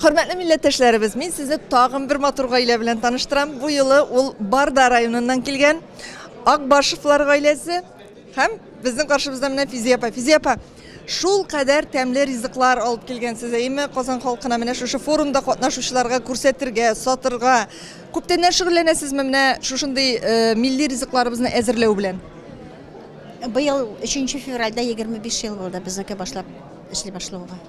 Хөрмәтле милләттәшләребез, мин сезне тагын бер матур гаилә белән таныштырам. Бу юлы ул Барда районыннан килгән Акбашевлар гаиләсе һәм безнең каршыбызда менә Физия апа. Физия апа, шул кадәр тәмле ризыклар алып килгәнсез, әйеме, Казан халкына менә шушы форумда катнашучыларга күрсәтергә, сатырга. Күптәннән шөгыльләнәсезме менә шушындый э, милли ризыкларыбызны әзерләү белән? Быел 3 февральдә 25 ел булды безнеке башлап эшли башлауга.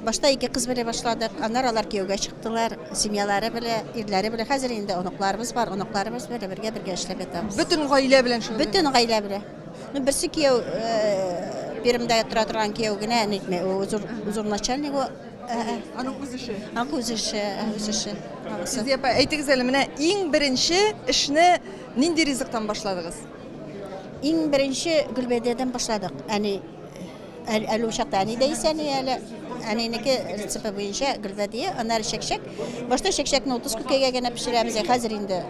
Башта ике кыз белән башладык, аннары алар кияүгә чыктылар, семьялары белән, ирләре белән. Хәзер инде оныкларыбыз бар, оныкларыбыз белән бергә-бергә эшләп ятабыз. Бөтен гаилә белән шөгыльләнәсез? Бөтен гаилә белән. Ну, берсе кияү, э, Пермьдә тора торган кияү генә, нитми, ул зур, зур начальник ул. Аның үз эше. Аның үз эше, үз эше. Анысы. Сезгә апа, әйтегез әле, менә иң беренче эшне нинди ризыктан башладыгыз? Иң беренче гөлбәдиядән башладык. Әни Әле ул чакта әни дә исән әле. Әнинеке рецепты буенча гөлбәдия, аннары чәкчәк. Башта чәкчәкне 30 күкәйгә генә пешерәбез, ә хәзер инде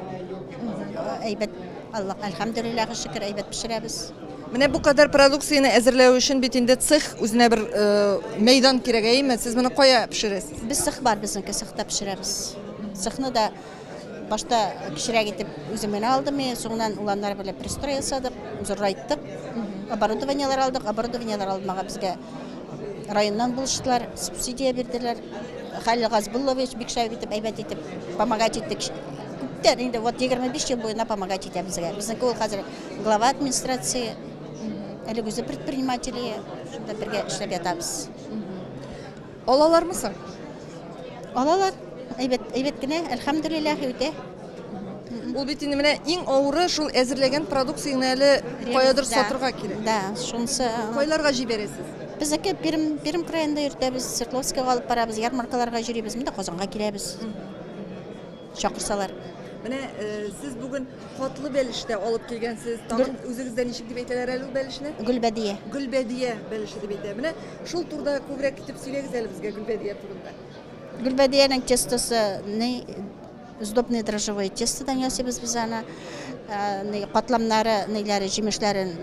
әйбәт, Аллаһ, әлхәмдүлилләһ, шөкер, әйбәт пешерәбез. Менә бу кадәр продукцияне әзерләү өчен бит инде цех үзенә бер мәйдан кирәк, әйеме? Сез моны кая пешерәсез? Без цех бар безнеке, цехта пешерәбез. Цехны да Башта кечерәк итеп үзем генә алдым, соңыннан уланнар белән пристрой ясадык, зурайттык. Оборудованиеләр алдык, оборудованиеләр алмага безгә районнан булыштылар, субсидия бирделәр. Хәлил Газбуллович бик шәп итеп, әйбәт итеп помогать итте. Күптән инде вот 25 ел буена помогать итә безгә. Безнеке ул хәзер глава администрации, элек үзе предприниматель, шунда бергә эшләп ятабыз. Алалармы соң? Алалар. Әйбәт, әйбәт кенә, әлхәмдүлилләһ, үтә. Ул бит инде менә иң авыры шул әзерләгән продукцияңне әле каядыр сатырга кирәк. Да, шунысы. Кайларга җибәрәсез? Безнеке Пермь, Пермь краенда йөртәбез, Свердловскига алып барабыз, ярмаркаларга йөрибез, монда Казанга киләбез. Чакырсалар. Менә э, сез бүген Котлы бәлеш тә алып килгәнсез. Тагын үзегездә ничек дип әйтәләр әле ул бәлешне? Гөлбәдия. Гөлбәдия бәлеше дип әйтә. Менә шул турыда күбрәк итеп сөйләгез әле безгә гөлбәдия турында. Гөлбәдиянең тестосы ни сдобный дрожжевой тестодан ясыйбыз без аны. Э, ни катламнары, ниләре, җимешләрен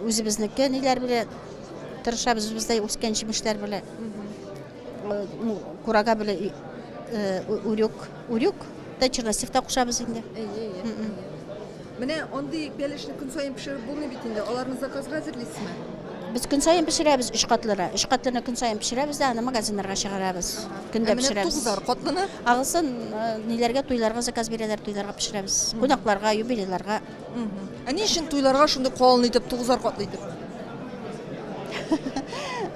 үзебезнеке ниләр белән тырышабыз үзебездә үскән җимешләр белән. Э, курага белән э, урюк, урюк Та черносив та кушабыз инде. Әйе, әйе. Менә андый бәлешне көн саен пешереп булмый бит инде. Аларны заказга әзерлисезме? Без көн саен пешерәбез өч катлыны. Өч катлыны көн саен пешерәбез дә, аны магазиннарга чыгарабыз. Көндә пешерәбез. Ә менә тугызар катлыны? Агысын э, ниләргә, туйларга заказ бирәләр, туйларга пешерәбез. Кунакларга, юбилейларга. Ә ни өчен туйларга шундый калын итеп, тугызар катлы итеп?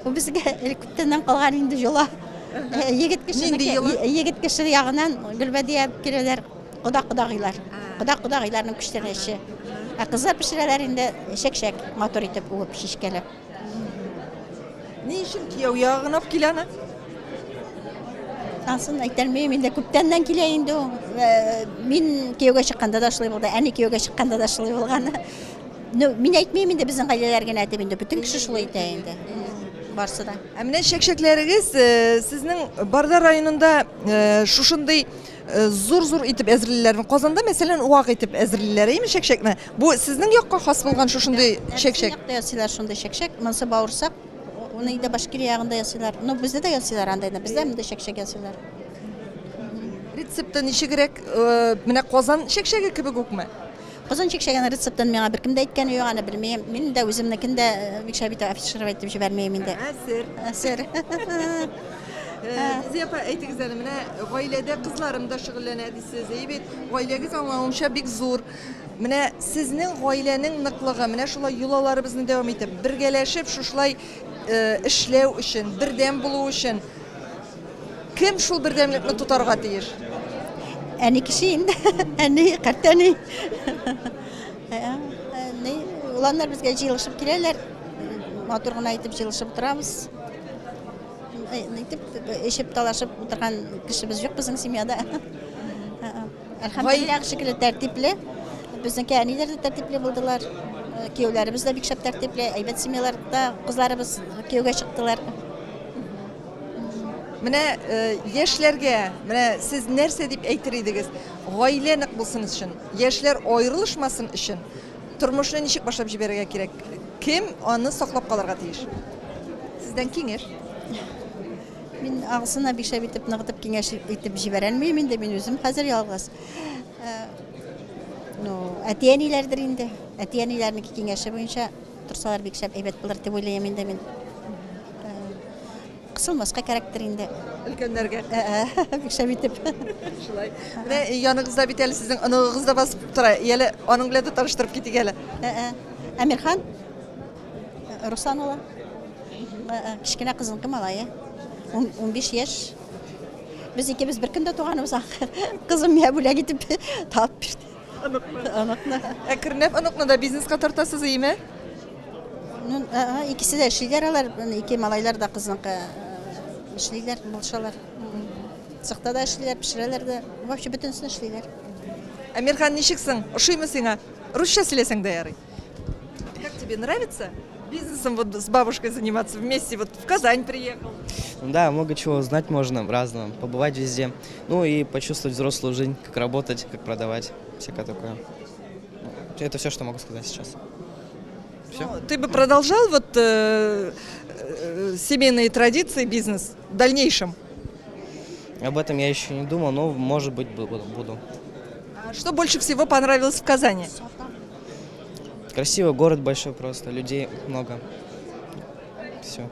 Бу безгә элек күптәннән калган инде йола. Э, егет Нинди йола? Егет кеше ягыннан гөлбәдия киләләр, кода кодагыйлар. Кода кодагыйларның күчтәнәче. Ә кызлар пешерәләр инде чәкчәк, матур итеп уып, чишкәләп. Ни өчен кияү ягы гына килә аны? Анысын әйтә алмыйм инде, күптәннән килә инде ул. Э, мин кияүгә чыкканда да шулай булды, әни кияүгә чыкканда да шулай булган. Ну, мин әйтмим инде безнең гаиләләр генә дип инде, бөтен кеше шулай әйтә инде. Барсы да. Ә менә чәкчәкләрегез э, сезнең Барда районында э, шушындый э, зур-зур итеп әзерлиләрме? Казанда, мәсәлән, вак итеп әзерлиләр, әйеме чәкчәкне? Бу сезнең якка хас булган шушындый чәкчәк? Безнең якта ясыйлар шундый чәкчәк. Монысы бавырсак. Уны инде Башкирия ягында ясыйлар. Ну, бездә дә ясыйлар андыйны. Бездә мондый чәкчәк ясыйлар. Рецепты ничегрәк? Менә Казан чәкчәге кебек үкме? Казан чәкчәгенең рецептын миңа беркем дә әйткәне юк, аны белмим. Мин дә үземнекен дә э, бик шәп итеп афишировать итеп җибәрмим инде. Ә, сер. Ә, сер. Э, Зия апа, әйтегез әле, менә гаиләдә кызларым да шөгыльләнә дисез, әйе бит? Гаиләгез аңлавымча бик зур. Менә сезнең гаиләнең ныклыгы, менә шулай йолаларыбызны дәвам итеп, бергәләшеп шушылай э, эшләү өчен, бердәм булу өчен Кем шул бердәмлекне тотарга тиеш? Әни кеше инде. Әни, картәни. Әни, уланнар безгә җыелышып киләләр. Матур гына итеп җыелышып утырабыз. Итеп эчеп талашып утырган кешебез юк безнең семьяда. Әлхәмдүлилләһ, шөкер, тәртипле. Безнеке әниләр дә тәртипле булдылар. Кияүләребез дә бик шәп тәртипле. Әйбәт семьяларда кызларыбыз кияүгә чыктылар. Менә э, яшьләргә, менә сез нәрсә дип әйтер идегез? Гаилә нык булсын өчен, яшьләр аерылышмасын өчен тормышны ничек башлап җибәрергә кирәк? Кем аны саклап калырга тиеш? Сездән киңәш. Мин агысына бик шәп итеп ныгытып киңәш итеп җибәрәлмим инде, мин үзем хәзер ялгыз. Ну, әти-әниләрдер инде. Әти-әниләрнең киңәше буенча торсалар бик шәп әйбәт булыр дип уйлыйм инде мин. Кысылмаска кәрәктер инде. Өлкәннәргә. Бик шәп итеп. Шулай. Менә яныгызда бит әле сезнең оныгыгыз да басып тора. Яле, аның белән дә таныштырып китик әле. Әмирхан Руслан улы. Кечкенә кызыныкы малае. 15 яшь. Без икебез бер көндә туганыбыз. Кызым миңа бүләк итеп табып бирде. Оныкны. Оныкны. Әкренләп оныкны да бизнеска тартасыз, име? Ну, икесе дә эшлиләр алар. Ике малайлар да кызныкы эшлиләр, булышалар. Цехта да эшлиләр, пешерәләр дә. Вообще бөтенесен эшлиләр. Әмирхан, ничек соң? Ошыймы сиңа? Русча сөйләсәң дә ярый. Как тебе нравится бизнесом вот с бабушкой заниматься вместе? Вот в Казань приехал. Да, много чего узнать можно разного, побывать везде. Ну и почувствовать взрослую жизнь, как работать, как продавать, всякое такое. Это все, что могу сказать сейчас. Все. Ну, ты бы продолжал вот семейные традиции, бизнес в дальнейшем? Об этом я еще не думал, но, может быть, буду. А что больше всего понравилось в Казани? Красивый город большой просто, людей много. Все.